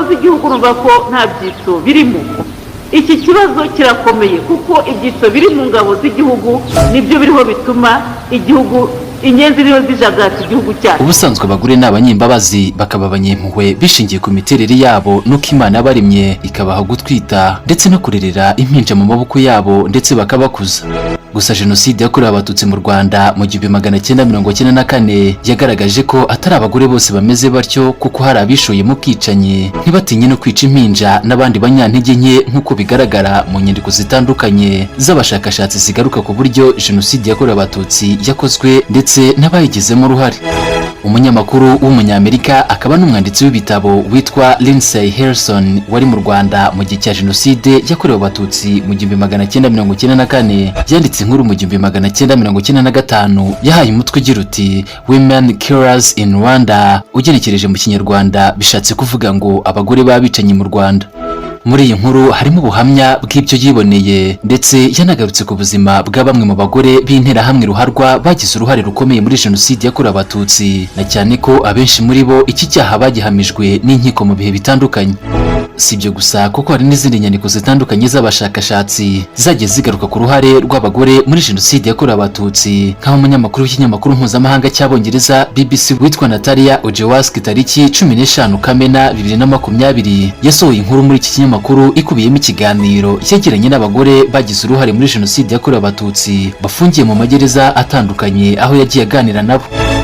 z'igihugu urumva ko nta byitso birimo. Iki kibazo kirakomeye kuko ibyitso biri mu ngabo z'igihugu nibyo biriho bituma igihugu inyenzi ziriho zijagata igihugu cyacu. Ubusanzwe abagore ni abanyembabazi, bakaba abanyempuhwe bishingiye ku miterere yabo n'uko Imana yabaremye, ikabaha gutwita ndetse no kurerera impinja mu maboko yabo ndetse bakabakuza. Gusa Jenoside yakorewe Abatutsi mu Rwanda mu 1994 yagaragaje ko atari abagore bose bameze batyo, kuko hari abishoye mu bwicanyi, ntibatinye no kwica impinja n'abandi banyantege nke, nk'uko bigaragara mu nyandiko zitandukanye z'abashakashatsi zigaruka ku buryo Jenoside yakorewe Abatutsi yakozwe ndetse n'abayigizemo uruhare. Umunyamakuru w'Umunyamerika akaba n'umwanditsi w'ibitabo witwa Lindsay Harrison, wari mu Rwanda mu gihe cya Jenoside yakorewe Abatutsi mu 1994, yanditse inkuru mu 1995 yahaye umutwe ugira uti "Women Killers in Rwanda". Ugenekereje mu Kinyarwanda bishatse kuvuga ngo "Abagore b'abicanyi mu Rwanda". Muri iyi nkuru harimo ubuhamya bw'ibyo yiboneye, ndetse yanagarutse ku buzima bwa bamwe mu bagore b'interahamwe ruharwa bagize uruhare rukomeye muri Jenoside yakorewe Abatutsi, na cyane ko abenshi muri bo iki cyaha bagihamijwe n'inkiko mu bihe bitandukanye. Si ibyo gusa, kuko hari n'izindi nyandiko zitandukanye z'abashakashatsi zagiye zigaruka ku ruhare rw'abagore muri Jenoside yakorewe Abatutsi, nk'aho umunyamakuru w'ikinyamakuru mpuzamahanga cy'Abongereza BBC witwa Natalia Ojewaski, tariki 15 Kamena 2020, yasohoye inkuru muri iki kinyamakuru ikubiyemo ikiganiro cyegeranye n'abagore bagize uruhare muri Jenoside yakorewe Abatutsi bafungiye mu magereza atandukanye, aho yagiye aganira nabo.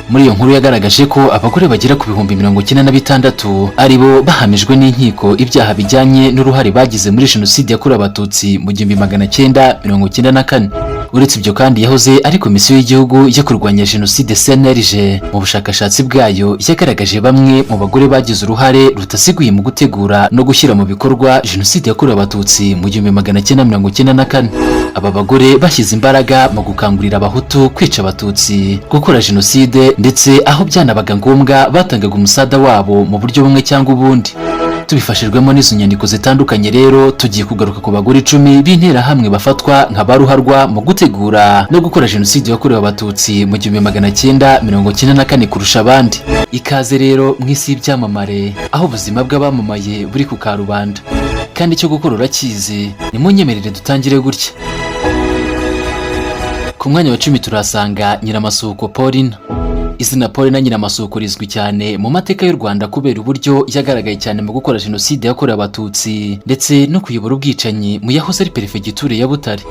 Muri iyo nkuru yagaragaje ko abagore bagera ku 96,000 ari bo bahamijwe n'inkiko ibyaha bijyanye n'uruhare bagize muri Jenoside yakorewe Abatutsi mu 1994. Uretse ibyo kandi, yahoze ari Komisiyo y'Igihugu yo Kurwanya Jenoside, CNLG, mu bushakashatsi bwayo yagaragaje bamwe mu bagore bagize uruhare rutaziguye mu gutegura no gushyira mu bikorwa Jenoside yakorewe Abatutsi mu 1994. Aba bagore bashyize imbaraga mu gukangurira Abahutu kwica Abatutsi, gukora Jenoside, ndetse aho byanabaga ngombwa batangaga umusada wabo mu buryo bumwe cyangwa ubundi. Tubifashijwemo n'izo nyandiko zitandukanye rero, tugiye kugaruka ku bagore 10 b'interahamwe bafatwa nka ba ruharwa mu gutegura no gukora Jenoside yakorewe Abatutsi mu 1994 kurusha abandi. Ikaze rero mu isi y'ibyamamare, aho ubuzima bw'abamamaye buri ku karubanda, kandi icyo gukora urakizi. Nimunyemerere dutangire gutya. Ku mwanya wa 10 turahasanga Nyiramasuhuko Paulina. Izina Paulina Nyiramasuhuko rizwi cyane mu mateka y'u Rwanda kubera uburyo yagaragaye cyane mu gukora Jenoside yakorewe Abatutsi ndetse no kuyobora ubwicanyi mu yahoze ari Perefegitura ya Butare.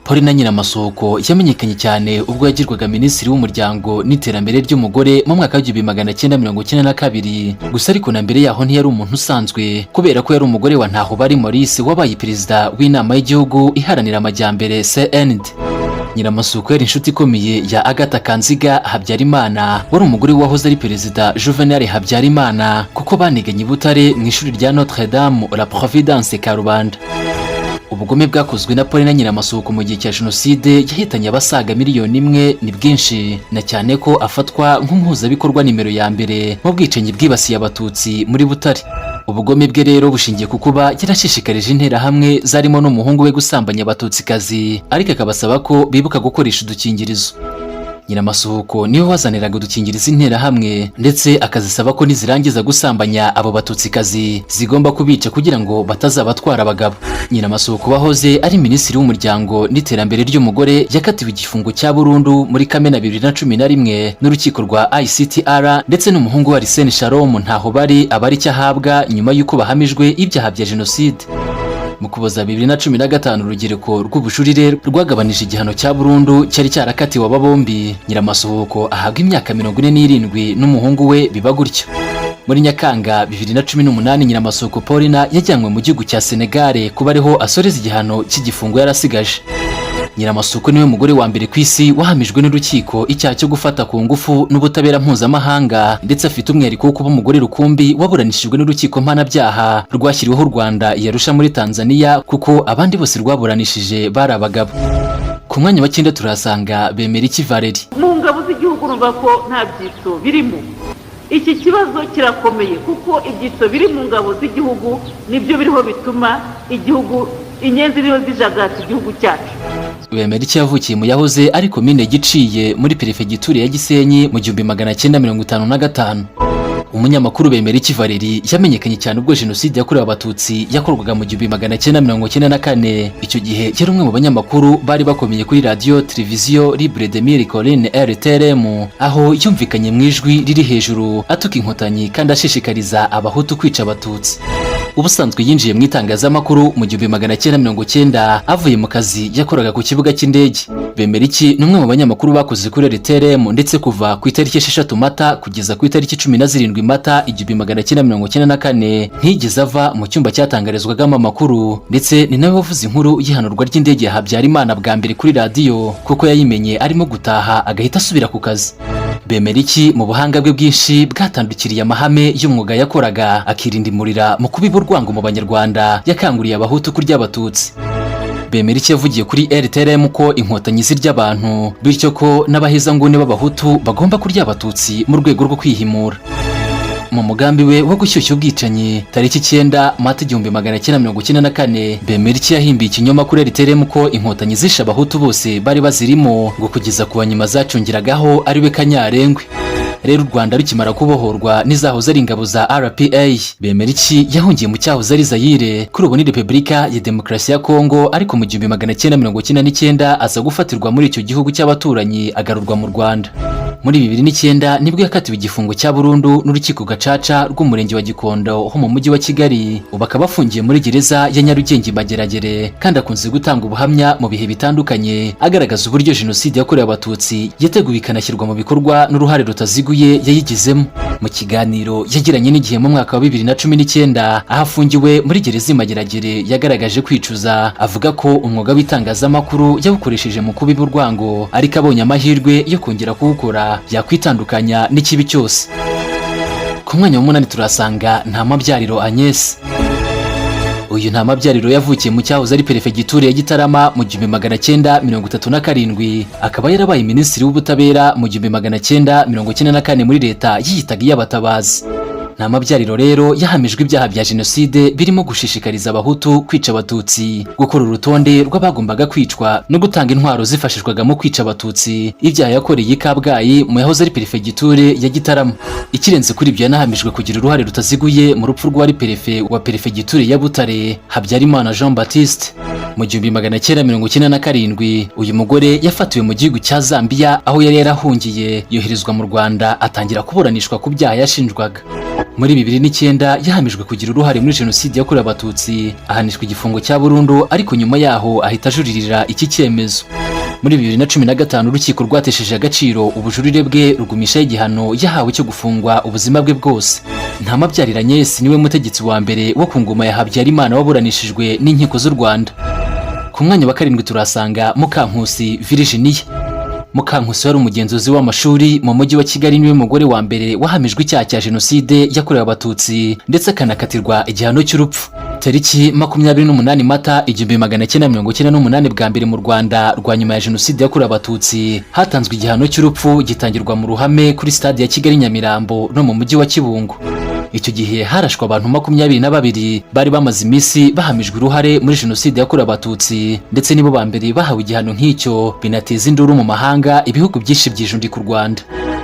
Paulina Nyiramasuhuko yamenyekanye cyane ubwo yagirwaga Minisitiri w'Umuryango n'Iterambere ry'Umugore mu mwaka wa 1992. Gusa ariko na mbere yaho ntiyari umuntu usanzwe, kubera ko yari umugore wa Ntahobari Maurice wabaye Perezida w'Inama y'Igihugu Iharanira Amajyambere, CND. Nyiramasuhuko yari inshuti ikomeye ya Agatha Kanziga Habyarimana, wari umugore wahoze ari Perezida Juvenal Habyarimana, kuko baniganye i Butare mu ishuri rya Notre Dame la Providence Karubanda. Ubugome bwakozwe na Paulina Nyiramasuhuko mu gihe cya Jenoside yahitanye abasaga miliyoni 1 ni bwinshi, na cyane ko afatwa nk'umuhuzabikorwa nimero ya mbere mu bwicanyi bwibasiye Abatutsi muri Butare. Ubugome bwe rero bushingiye ku kuba yarashishikarije interahamwe zarimo n'umuhungu we gusambanya Abatutsikazi, ariko akabasaba ko bibuka gukoresha udukingirizo. Nyiramasuhuko niwe wazaniraga udukingirizo interahamwe, ndetse akazisaba ko nizirangiza gusambanya abo Batutsikazi zigomba kubica kugira ngo batazabatwara abagabo. Nyiramasuhuko wahoze ari Minisitiri w'Umuryango n'Iterambere ry'Umugore yakatiwe igifungo cya burundu muri Kamena 2011 n'urukiko rwa ICTR, ndetse n'umuhungu wa Arsene Shalom Ntahobari aba ari cyo ahabwa nyuma y'uko bahamijwe ibyaha bya Jenoside. Mu Kuboza 2015, Urugereko rw'Ubujurire rwagabanije igihano cya burundu cyari cyarakatiwe aba bombi, Nyiramasuhuko ahabwa imyaka 47 n'umuhungu we biba gutyo. Muri Nyakanga 2018, Nyiramasuhuko Paulina yajyanywe mu gihugu cya Senegale kuba ariho asoreza igihano cy'igifungo yarasigaje. Nyiramasuhuko niwe mugore wa mbere ku isi wahamijwe n'urukiko icyaha cyo gufata ku ngufu n'ubutabera mpuzamahanga, ndetse afite umwihariko wo kuba umugore rukumbi waburanishijwe n'urukiko mpanabyaha rwashyiriweho u Rwanda i Arusha muri Tanzania, kuko abandi bose rwaburanishije bari abagabo. Ku mwanya wa 9 turahasanga Bemeriki Valerie. Mu ngabo z'igihugu urumva ko nta byitso birimo. Iki kibazo kirakomeye kuko ibyitso biri mu ngabo z'igihugu nibyo biriho bituma igihugu inyenzi ziriho zijagata igihugu cyacu. Bemeriki yavukiye mu yahoze ari Komine Giciye muri Perefegitura ya Gisenyi mu 1955. Umunyamakuru Bemeriki Valeri yamenyekanye cyane ubwo Jenoside yakorewe Abatutsi yakorwaga mu 1994. Icyo gihe yari umwe mu banyamakuru bari bakomeye kuri Radiyo Televiziyo Libre de Mille Collines, RTLM, aho yumvikanye mu ijwi riri hejuru atuka Inkotanyi kandi ashishikariza Abahutu kwica Abatutsi. Ubusanzwe yinjiye mu itangazamakuru mu 1990 avuye mu kazi yakoraga ku kibuga cy'indege. Bemeriki ni umwe mu banyamakuru bakoze kuri RTLM, ndetse kuva ku itariki 6 Mata kugeza ku itariki 17 Mata 1994 ntiyigeze ava mu cyumba cyatangarizwagamo amakuru, ndetse ni nawe wavuze inkuru y'ihanurwa ry'indege ya Habyarimana bwa mbere kuri radiyo, kuko yayimenye arimo gutaha agahita asubira ku kazi. Bemeriki mu buhanga bwe bwinshi bwatandukiriye amahame y'umwuga yakoraga, akirinda imurira mu kubiba urwango mu Banyarwanda, yakanguriye Abahutu kurya Abatutsi. Bemeriki yavugiye kuri RTLM ko Inkotanyi zirya abantu, bityo ko n'abahezanguni b'Abahutu bagomba kurya Abatutsi mu rwego rwo kwihimura. Mu mugambi we wo gushyushya ubwicanyi, tariki 9 Mata 1994, Bemeriki yahimbiye ikinyoma kuri RTLM ko Inkotanyi zishe Abahutu bose bari bazirimo, ngo kugeza ku banyuma zacungiragaho ari we Kanyarengwe. Rero u Rwanda rukimara kubohorwa n'izahoze ari ingabo za RPA, Bemeriki yahungiye mu cyahoze ari Zayire, kuri ubu ni Repubulika ya Demokarasi ya Kongo, ariko mu 1999 aza gufatirwa muri icyo gihugu cy'abaturanyi, agarurwa mu Rwanda. Muri 2009 nibwo yakatiwe igifungo cya burundu n'urukiko Gacaca rw'umurenge wa Gikondo ho mu mujyi wa Kigali. Ubu akaba afungiye muri gereza ya Nyarugenge Mageragere, kandi akunze gutanga ubuhamya mu bihe bitandukanye agaragaza uburyo Jenoside yakorewe Abatutsi yateguwe ikanashyirwa mu bikorwa n'uruhare rutaziguye yayigizemo. Mu kiganiro yagiranye n'Igihe mu mwaka wa 2019, aho afungiwe muri gereza i Mageragere, yagaragaje kwicuza, avuga ko umwuga w'itangazamakuru yawukoresheje mu kubiba urwango, ariko abonye amahirwe yo kongera kuwukora yakwitandukanya n'ikibi cyose. Ku mwanya wa munani turasanga Ntamabyariro Agnes. Uyu Ntamabyariro yavukiye mu cyahoze ari Perefegitura ya Gitarama mu 1937, akaba yarabaye Minisitiri w'Ubutabera mu 1994 muri leta yiyitaga iy'Abatabazi. Ntamabyariro rero yahamijwe ibyaha bya Jenoside birimo gushishikariza Abahutu kwica Abatutsi, gukora urutonde rw'abagombaga kwicwa no gutanga intwaro zifashishwaga mu kwica Abatutsi, ibyaha yakoreye i Kabgayi mu yahoze ari Perefegiture ya Gitarama. Ikirenze kuri ibyo, yanahamijwe kugira uruhare rutaziguye mu rupfu rw'uwari perefe wa Perefegiture ya Butare, Habyarimana Jean Baptiste, mu 1997. Uyu mugore yafatiwe mu gihugu cya Zambia aho yari yarahungiye, yoherezwa mu Rwanda, atangira kuburanishwa ku byaha yashinjwaga. Muri 2009 yahamijwe kugira uruhare muri Jenoside yakorewe Abatutsi, ahanishwa igifungo cya burundu, ariko nyuma yaho ahita ajuririra iki cyemezo. Muri 2015 urukiko rwatesheje agaciro ubujurire bwe, rugumishaho igihano yahawe cyo gufungwa ubuzima bwe bwose. Ntamabyariro Agnes niwe mutegetsi wa mbere wo ku ngoma ya Habyarimana waburanishijwe n'inkiko z'u Rwanda. Ku mwanya wa karindwi turasanga Mukankusi Virginia. Mukankusi wari umugenzuzi w'amashuri mu mujyi wa Kigali, niwe mugore wa mbere wahamijwe icyaha cya Jenoside yakorewe Abatutsi, ndetse akanakatirwa igihano cy'urupfu. Tariki 28 Mata 1998, bwa mbere mu Rwanda rwa nyuma ya Jenoside yakorewe Abatutsi, hatanzwe igihano cy'urupfu, gitangirwa mu ruhame kuri Stade ya Kigali Nyamirambo no mu mujyi wa Kibungo. Icyo gihe harashwe abantu 22 bari bamaze iminsi bahamijwe uruhare muri Jenoside yakorewe Abatutsi, ndetse nibo ba mbere bahawe igihano nk'icyo, binateza induru mu mahanga, ibihugu byinshi byijundika u Rwanda.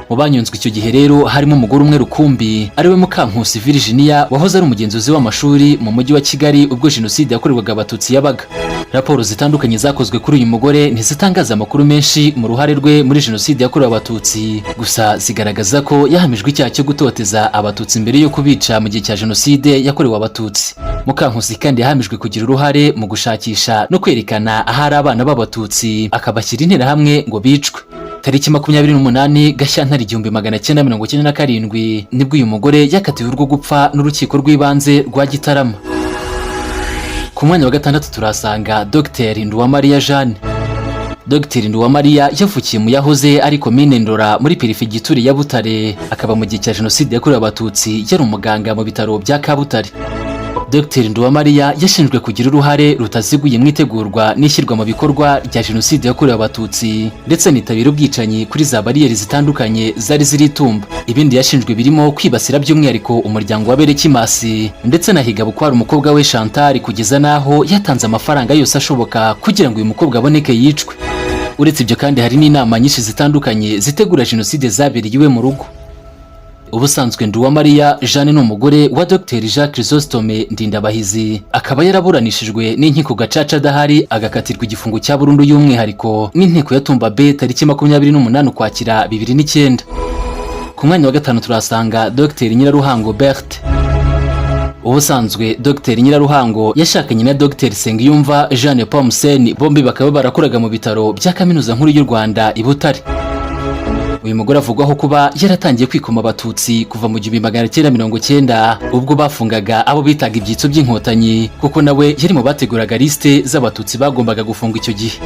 Mu banyonzwe icyo gihe rero harimo umugore umwe rukumbi, ariwe Mukankusi Virginia, wahoze ari umugenzuzi w'amashuri mu mujyi wa Kigali ubwo Jenoside yakorerwaga Abatutsi yabaga. Raporo zitandukanye zakozwe kuri uyu mugore ntizitangaza amakuru menshi mu ruhare rwe muri Jenoside yakorewe Abatutsi, gusa zigaragaza ko yahamijwe icyaha cyo gutoteza Abatutsi mbere yo kubica mu gihe cya Jenoside yakorewe Abatutsi. Mukankusi kandi yahamijwe kugira uruhare mu gushakisha no kwerekana ahari abana b'Abatutsi, akabashyira Interahamwe ngo bicwe. Tariki 28 Gashyantare 1997 nibwo uyu mugore yakatiwe urwo gupfa n'urukiko rw'ibanze rwa Gitarama. Ku mwanya wa gatandatu turasanga Dr Nduwamariya Jeanne. Dr Nduwamariya yavukiye mu yahoze ari Komine Ndora muri Perefegitura ya Butare, akaba mu gihe cya Jenoside yakorewe Abatutsi yari umuganga mu bitaro bya Kabutare. Dr Nduwamariya yashinjwe kugira uruhare rutaziguye mu itegurwa n'ishyirwa mu bikorwa rya Jenoside yakorewe Abatutsi, ndetse anitabira ubwicanyi kuri za bariyeri zitandukanye zari ziri Tumba. Ibindi yashinjwe birimo kwibasira by'umwihariko umuryango wa Berekimasi, ndetse anahiga bukware umukobwa we Chantal, kugeza n'aho yatanze amafaranga yose ashoboka kugira ngo uyu mukobwa aboneke yicwe. Uretse ibyo kandi, hari n'inama nyinshi zitandukanye zitegura Jenoside zabereye iwe mu rugo. Ubusanzwe Nduwamariya Jeanne ni umugore wa Dr Jean Chrysostome Ndindabahizi, akaba yaraburanishijwe n'inkiko gacaca adahari, agakatirwa igifungo cya burundu y'umwihariko n'inteko ya Tumba B tariki 28 Ukwakira 2009. Ku mwanya wa gatanu turahasanga Dr Nyiraruhango Berthe. Ubusanzwe Dr Nyiraruhango yashakanye na Dr Sengiyumva Jeanne Paul, bombi bakaba barakoraga mu bitaro bya Kaminuza Nkuru y'u Rwanda i Butare. Uyu mugore avugwaho kuba yaratangiye kwikoma Abatutsi kuva mu 1990, ubwo bafungaga abo bitaga ibyitso by'Inkotanyi, kuko nawe yari mu bateguraga lisite z'Abatutsi bagombaga gufunga icyo gihe.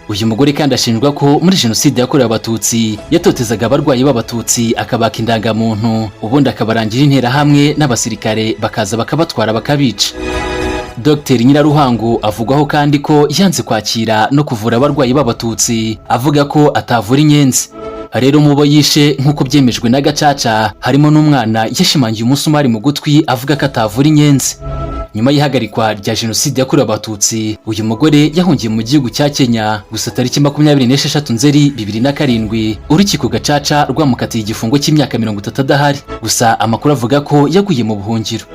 Uyu mugore kandi ashinjwa ko muri Jenoside yakorewe Abatutsi yatotezaga abarwayi b'Abatutsi, akabaka indangamuntu, ubundi akabarangira Interahamwe n'abasirikare bakaza bakabatwara bakabica. Dr Nyiraruhango avugwaho kandi ko yanze kwakira no kuvura abarwayi b'Abatutsi, avuga ko atavura inyenzi. Rero mu bo yishe, nk'uko byemejwe na gacaca, harimo n'umwana yashimangiye umusumari mu gutwi avuga ko atavura inyenzi. Nyuma y'ihagarikwa rya Jenoside yakorewe Abatutsi, uyu mugore yahungiye mu gihugu cya Kenya. Gusa tariki 26 Nzeri 2007, urukiko gacaca rwamukatiye igifungo cy'imyaka 30 adahari. Gusa amakuru avuga ko yaguye mu buhungiro.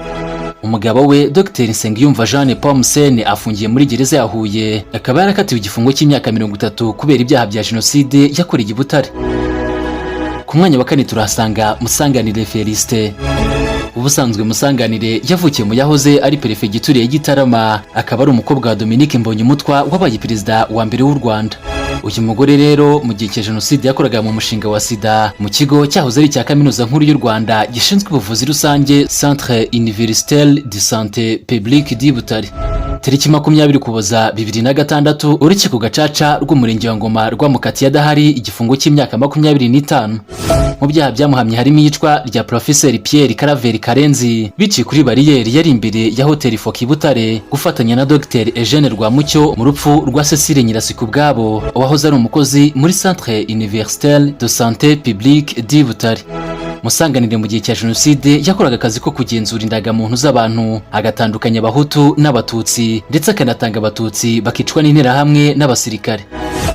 Umugabo we Dr Nsengiyumva Jeanne Paul afungiye muri gereza ya Huye, akaba yarakatiwe igifungo cy'imyaka 30 kubera ibyaha bya jenoside yakoreye i Butare. Ku mwanya wa kane turahasanga Musanganire Felicite. Ubusanzwe Musanganire yavukiye mu yahoze ari perefegitura ya Gitarama, akaba ari umukobwa wa Dominique Mbonyumutwa wabaye perezida wa mbere w'u Rwanda. Uyu mugore rero mu gihe cya jenoside yakoraga mu mushinga wa sida mu kigo cyahoze ari icya Kaminuza Nkuru y'u Rwanda gishinzwe ubuvuzi rusange, Centre Universitaire de Santé Publique de Butare. Tariki 20 Ukuboza 2006, urukiko gacaca rw'umurenge wa Ngoma rwamukatiye adahari igifungo cy'imyaka 25. Mu byaha byamuhamye harimo iyicwa rya Profeseri Pierre Karaveri Karenzi biciye kuri bariyeri yari imbere ya Hoteli Foki Butare, gufatanya na Dr Eugene Rwamucyo mu rupfu rwa Cecile Nyirasikubwabo wahoze ari umukozi muri Centre Universitaire de Santé Publique de Butare. Musanganire mu gihe cya jenoside yakoraga akazi ko kugenzura indangamuntu z'abantu, agatandukanya Abahutu n'Abatutsi, ndetse akanatanga Abatutsi bakicwa n'Interahamwe n'abasirikare.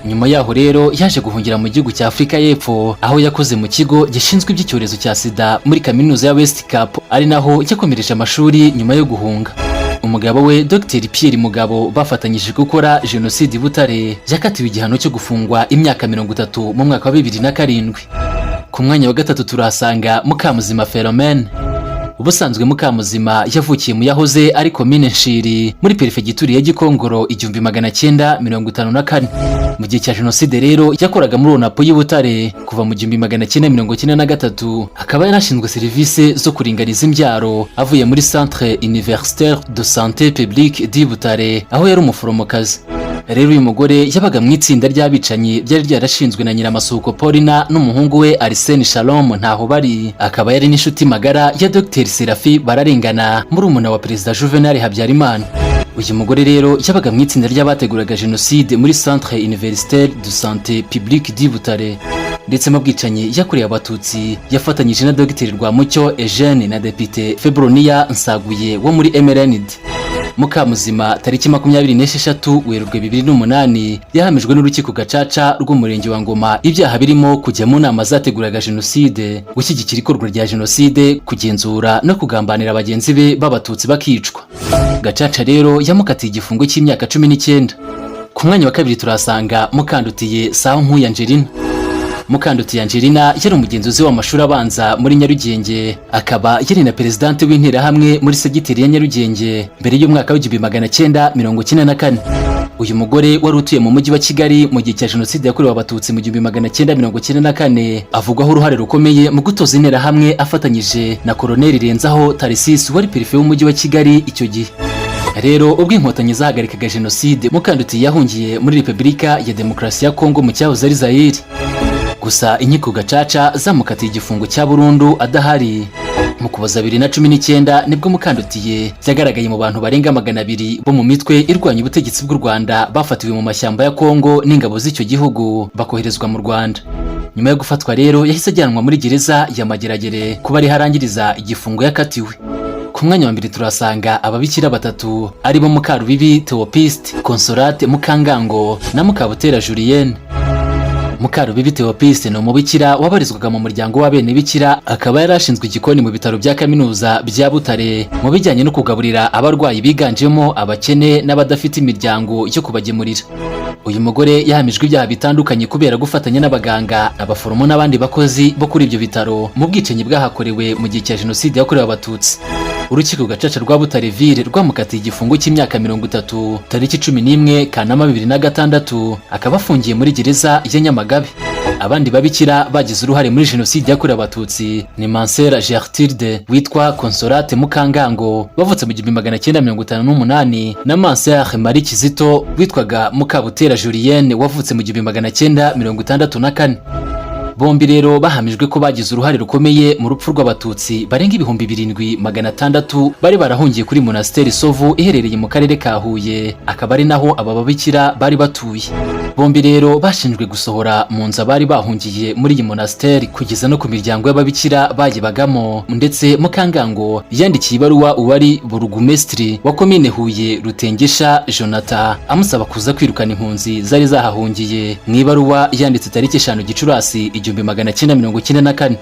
Nyuma yaho rero yaje guhungira mu gihugu cya Afurika y'Epfo, aho yakoze mu kigo gishinzwe iby'icyorezo cya sida muri kaminuza ya West Cape, ari naho yakomereje amashuri nyuma yo guhunga. Umugabo we Dr Pierre Mugabo bafatanyije gukora jenoside i Butare yakatiwe igihano cyo gufungwa imyaka 30 mu mwaka wa 2007. Ku mwanya wa gatatu turahasanga Mukamuzima Philomene. Ubusanzwe Mukamuzima yavukiye mu yahoze ari komine Nshiri muri perefegitura ya Gikongoro 1954. Mu gihe cya jenoside rero yakoraga muri ONAPO y'i Butare kuva mu 1993, akaba yarashinzwe serivisi zo kuringaniza imbyaro avuye muri Centre Universitaire de Santé Publique de Butare, aho yari umuforomokazi. Rero uyu mugore yabaga mu itsinda ry'abicanyi ryari ryarashinzwe na Nyiramasuhuko Paulina n'umuhungu we Arsene Shalom ntaho bari, akaba yari n'inshuti magara ya Dr Serafi Bararengana, murumuna wa Perezida Juvenal Habyarimana. Uyu mugore rero yabaga mu itsinda ry'abateguraga jenoside muri Centre Universitaire de Santé Publique de Butare, ndetse mu bwicanyi yakorewe Abatutsi yafatanyije na Dr Rwamucyo Eugene na Depite Febronia Nsaguye wo muri MRND. Mukamuzima tariki 26 Werurwe 2008 yahamijwe n'urukiko gacaca rw'umurenge wa Ngoma ibyaha birimo kujya mu nama zateguraga jenoside, gushyigikira ikorwa rya jenoside, kugenzura no kugambanira bagenzi be b'Abatutsi bakicwa. Gacaca rero yamukatiye igifungo cy'imyaka 19. Ku mwanya wa kabiri turahasanga Mukandutiye Saho Nkuya Angelina. Mukandutiye Angelina yari umugenzuzi w'amashuri abanza muri Nyarugenge, akaba yari na perezidante w'Interahamwe muri segiteri ya Nyarugenge mbere y'umwaka w'1994. Uyu mugore wari utuye mu mujyi wa Kigali mu gihe cya jenoside yakorewe Abatutsi mu 1994 avugwaho uruhare rukomeye mu gutoza Interahamwe afatanyije na Koroneli Renzaho Tarisisi wari perefe w'umujyi wa Kigali icyo gihe. Rero ubwo Inkotanyi zahagarikaga jenoside, Mukandutiye yahungiye muri Repubulika ya Demokarasi ya Kongo mu cyahoze ari Zayire. Gusa inkiko gacaca zamukatiye igifungo cya burundu adahari. Mu Kuboza 2019 nibwo Mukandutiye yagaragaye mu bantu barenga 200 bo mu mitwe irwanya ubutegetsi bw'u Rwanda bafatiwe mu mashyamba ya Kongo n'ingabo z'icyo gihugu, bakoherezwa mu Rwanda. Nyuma yo gufatwa rero yahise ajyanwa muri gereza ya Mageragere kuba ariho arangiriza igifungo yakatiwe. Ku mwanya wa mbere turasanga ababikira batatu, aribo Mukarubibi Theopiste, Consolate Mukangango na Mukabutera Julienne. Mukarubibi Theopiste ni umubikira wabarizwaga mu muryango w'abenebikira, akaba yari ashinzwe igikoni mu bitaro bya kaminuza bya Butare mu bijyanye no kugaburira abarwayi biganjemo abakene n'abadafite imiryango yo kubagemurira. Uyu mugore yahamijwe ibyaha bitandukanye kubera gufatanya n'abaganga, abaforomo n'abandi bakozi bo kuri ibyo bitaro mu bwicanyi bwahakorewe mu gihe cya Jenoside yakorewe Abatutsi. Urukiko Gacaca rwa Butare Ville rwamukatiye igifungo cy'imyaka 30 tariki 11 Kanama 2006, akaba afungiye muri gereza ya Nyamagabe. Abandi babikira bagize uruhare muri Jenoside yakorewe Abatutsi ni Mansera Gertrude witwa Consolate Mukangango, wavutse mu 1958, na Mansera Marie Kizito witwaga Mukabutera Julienne, wavutse mu 1964. Bombi rero bahamijwe ko bagize uruhare rukomeye mu rupfu rw'Abatutsi barenga 7600 bari barahungiye kuri Monasteri Sovu iherereye mu karere ka Huye, akaba ari naho aba babikira bari batuye. Bombi rero bashinjwe gusohora mu nzu abari bahungiye muri iyi monasteri kugeza no ku miryango y'ababikira bayibagamo. Ndetse Mukangango yandikiye ibaruwa uwari burugumesitiri wa komine Huye, Rutengesha Jonathan, amusaba kuza kwirukana impunzi zari zahahungiye, mu ibaruwa yanditse tariki 5 Gicurasi 1994.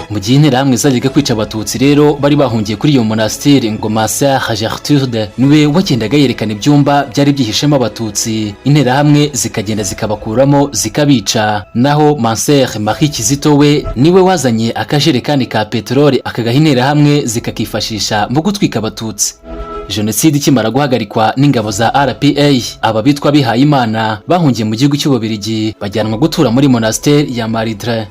Mu gihe Interahamwe zajyaga kwica Abatutsi rero bari bahungiye kuri iyo monasteri, ngo Maser Gertrude niwe wagendaga yerekana ibyumba byari byihishemo Abatutsi, Interahamwe zikagenda zikabakuramo zikabica. Naho Manser Marie Kizito we niwe wazanye akajerekani ka peteroli, akagaha Interahamwe zikakifashisha mu gutwika Abatutsi. Jenoside ikimara guhagarikwa n'ingabo za RPA, aba bitwa Bihayimana bahungiye mu gihugu cy'Ububirigi, bajyanwa gutura muri monasteri ya Maridre.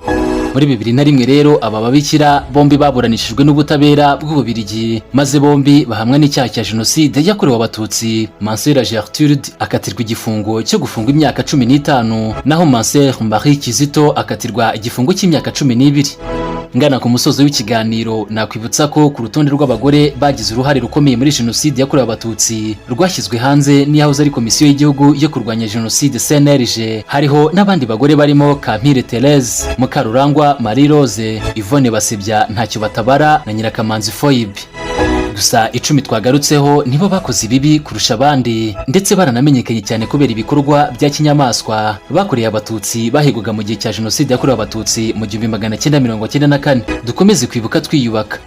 Muri 2001 rero aba babikira bombi baburanishijwe n'ubutabera bw'Ububirigi, maze bombi bahamwa n'icyaha cya Jenoside yakorewe Abatutsi. Mansera Gertrude akatirwa igifungo cyo gufungwa imyaka 15, naho Manser Marie Kizito akatirwa igifungo cy'imyaka 12. Ngana ku musozo w'ikiganiro, nakwibutsa ko ku rutonde rw'abagore bagize uruhare rukomeye muri Jenoside yakorewe Abatutsi rwashyizwe hanze n'iyahoze ari Komisiyo y'Igihugu yo kurwanya Jenoside, CNLG, hariho n'abandi bagore barimo Kampire Therese, Mukarurangwa Marie Rose, Yvonne Basebya Ntacyo Batabara na Nyirakamanzi Foibe. Gusa 10 twagarutseho nibo bakoze ibibi kurusha abandi, ndetse baranamenyekanye cyane kubera ibikorwa bya kinyamaswa bakoreye Abatutsi bahigwaga mu gihe cya Jenoside yakorewe Abatutsi mu 1994. Dukomeze kwibuka twiyubaka.